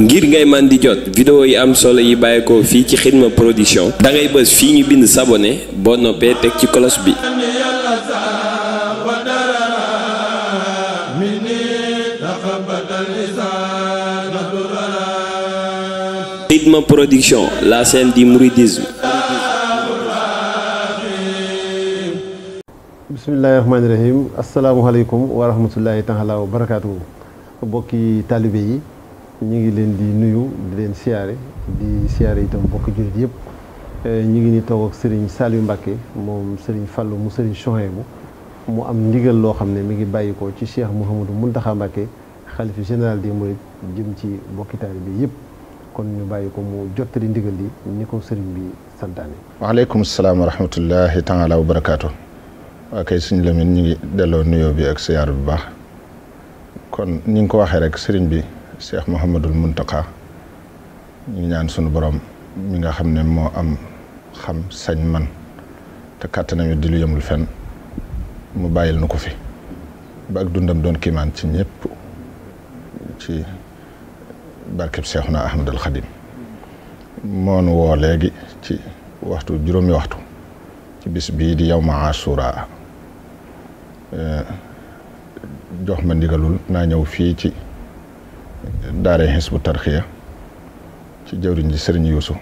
ngir ngay man di jot vidéo yi am solo yi bàyyeekoo fii ci Xidma Production da ngay bës fii ñu bind s'abonné boo noppee teg ci cloche bi. Xidma Production, la chaîne du mouridisme. bismillahi rahmaani rahim asalaamaaleykum wa rahmatullahi taala wa barakaatuhu. bokki taalibe yi ñu ngi leen di nuyu di leen siyaare itam bokki jullit yëpp. ñu ngi ni toog ak Serigne Saliou Mbacké moom Serigne Fallou mu Serigne Souhaïbou mu am ndigal loo xam ne mi ngi bàyyi ko ci Cheikh Mouhamadou Mountakha Mbacké xalifa général des mourides jëm ci bokki taalibe yëpp. kon ñu bàyyi ko mu jottali ndigal li ni ko sëriñ bi santaane. waaleykum salaam wa rahmatullahi taala wa barakaatu. waa kay suñu Lamin ñu ngi delloo nuyoo bi ak siyaar bu baax kon ni nga ko waxee rek sëriñ bi Cheikh Mouhamadul Mountakha ñu ngi ñaan sunu borom mi nga xam ne moo am xam sañ man te kàttanam di lu yemul fenn mu bàyyil nu ko fi ba ak dundam doon kiimaan ci ñëpp ci barkeb Seexuna Ahmadul Xadim moonu woo léegi ci juróomi waxtu ci bis bii di yawma Ashura jox ma ndigalul naa ñëw fii ci daare Hizbut Tarqiyyah ci jëwriñ ji Sëriñ Yuusu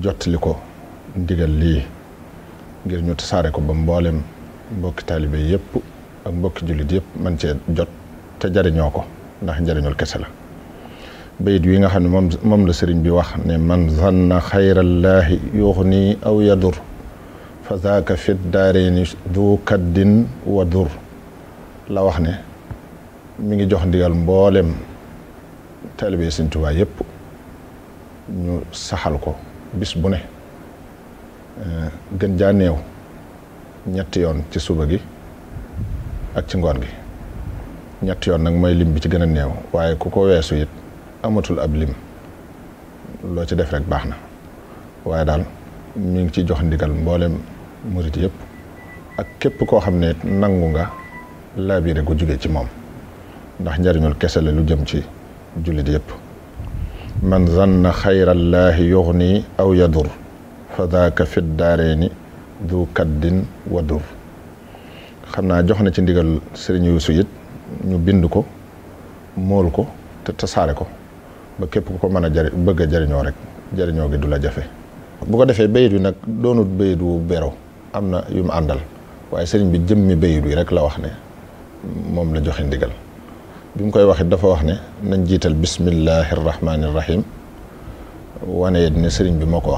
jottali ko ndigal lii ngir ñu tasaare ko ba mboolem mbokki taalibe yëpp ak mbokki jullit yëpp man cee jot te jariñoo ko ndax njariñul kese la. bayit wi nga xam ne moom la sëriñ bi wax ne man zanna xayrallaahi yuxni aw yadur fa zaaka fit daareeni du kaddin wa dur la wax ne mi ngi jox ndigal mboolem taalibe Sëriñ Tuubaa yëpp ñu saxal ko bis bu ne gën jaa néew ñetti yoon ci suba gi ak ci ngoon gi ñetti yoon nag mooy lim bi ci gën a néew waaye ku ko weesu it amatul ab lim loo ci def rek baax na waaye daal mi ngi ci jox ndigal mboolem murit yëpp ak képp koo xam ne nangu nga laabire gu jóge ci moom ndax njariñul kese la lu jëm ci jullit yëpp man zanna xayrallaahi yuxni aw yadur fa daaka fit daareeni du kaddin wa dur xam naa jox na ci ndigal Sëriñ Yuusu it ñu bind ko mool ko te tasaare ko ba képp ku ko mën a bëgg a jariñoo rek jariñoo gi du la jafe. bu ko defee bayit wi nag doonut bayit wu bero am na yu mu àndal waaye sëriñ bi jëmmi bayit wi rek la wax ne moom la joxe ndigal bi mu koy waxit dafa wax ne nañ jiital bismillahi rahmaani rahim wane ne sëriñ bi moo ko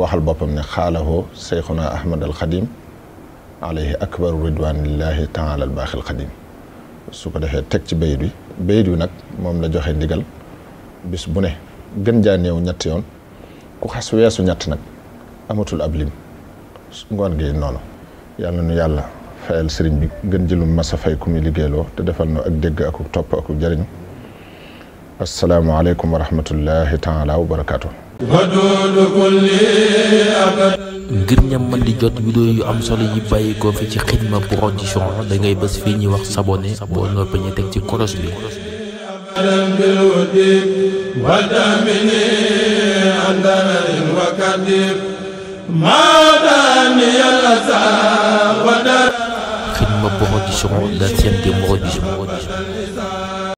waxal boppam ne xaalahoo seyxuna ahmad al xadim alayhi akbaru ridwanillahi taala al baaxil xadim su ko defee teg ci bayit wi nag moom la joxe ndigal bis bu ne gën jaa néew ñetti yoon ku xas weesu ñett nag amatul ab lim ngoon gi noonu yàlla nu yàlla fayal sëriñ bi gën jëlum masa fay ku muy liggéeyloo te defal nu ak dégg ak topp ak jëriñu asalaamaaleykum wa rahmatullahi taala wa barakaatu. ngir ñam man di jot vidéo yu am solo yi bàyyi ko fi ci Xidma Production da ngay bës fii ñuy wax s'abonné boo noppee ñu teg ci cloche bi. Xidma Production, la chaîne des mouridisme.